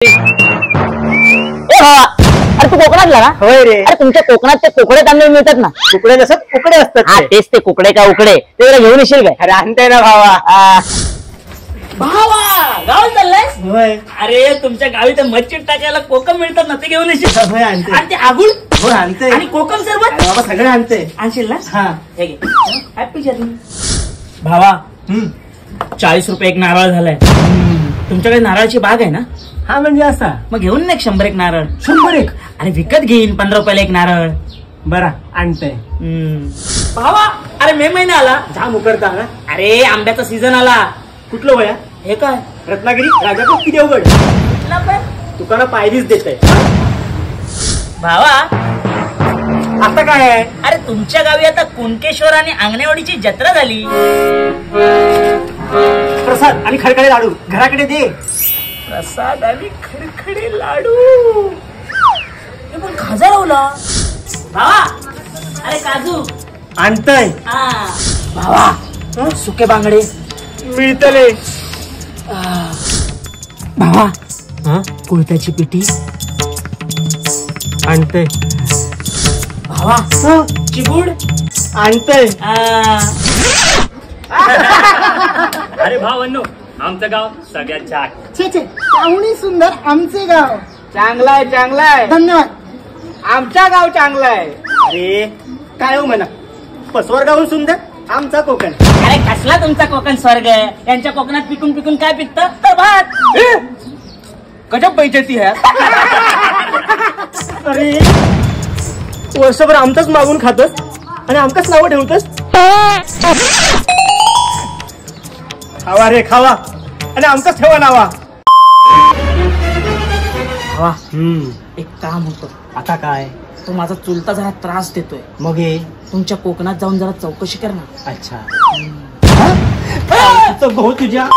ए भावा, अरे तू कोकणातला ना? होय रे. अरे तुमच्या कोकणात ते कोकडे तांदूळ मिळतात ना? कुकडे नसत, उकडे असतात. हा ते. तेच ते कुकडे का उकडे, ते जरा घेऊन येशील काय? अरे आणते ना भावा. आ, भावा, गावाला चाललाय? होय. अरे तुमच्या गावी तर मच्छी टाकायला कोकम मिळतात ना, ते घेऊन येशील? होय आणते. आणि ते आगुळ? हो आणते. आणि कोकम सरबत? अरे बाबा सगळे आणते. आणशील ना? हा. हे घे, हॅपी जर्नी. भावा, 40 रुपये एक नारळ झालाय. तुमच्याकडे नारळाची बाग आहे ना? हा म्हणजे असा. मग घेऊन ना एक 100 नारळ. 100? अरे विकत घेईन, 15 रुपयाला एक नारळ. बरा आणते. भावा, अरे मे महिना आला. जाम उकडता ना. अरे आंब्याचा सीझन आला. कुठलं वया? हे काय? रत्नागिरी, राजापूर की देवगड? कुठला पण? तुकाना पायरीच देत आहे. भावा, आता काय आहे? अरे तुमच्या गावी आता कुणकेश्वर आणि आंगणेवाडीची जत्रा झाली. प्रसाद आणि खडखडे लाडू घराकडे दे. प्रसाद आणि खडखडे लाडू, हे पण खाजा लावला. भावा, अरे काजू आणतय. हा. भावा, सुके बांगडे मिळतले. भावा, कुळत्याची पिठी आणतय. भावा, चिबूड आणतय. आ. अरे भावांनो, आमचं गाव सगळ्यात छान. छे छे, त्याहूनही सुंदर आमचे गाव. चांगलाय चांगलाय. धन्यवाद. आमचा गाव चांगला आहे. अरे काय हो म्हणा, पसवर सुंदर आमचा कोकण. अरे कसला तुमचा कोकण स्वर्ग आहे? यांच्या कोकणात पिकून पिकून काय पिकतं? तर भात. गजब बेइज्जती है. अरे वर्षभर आमचाच मागून खातस आणि आमकाच नावं ठेवतस. खावा रे खावा आणि आमचाच ठेवा नावा. भावा, एक काम होतं. आता काय? तो माझा चुलता जरा त्रास देतोय. मग हे? तुमच्या कोकणात जाऊन जरा चौकशी कर ना. अच्छा, गो तुझ्या.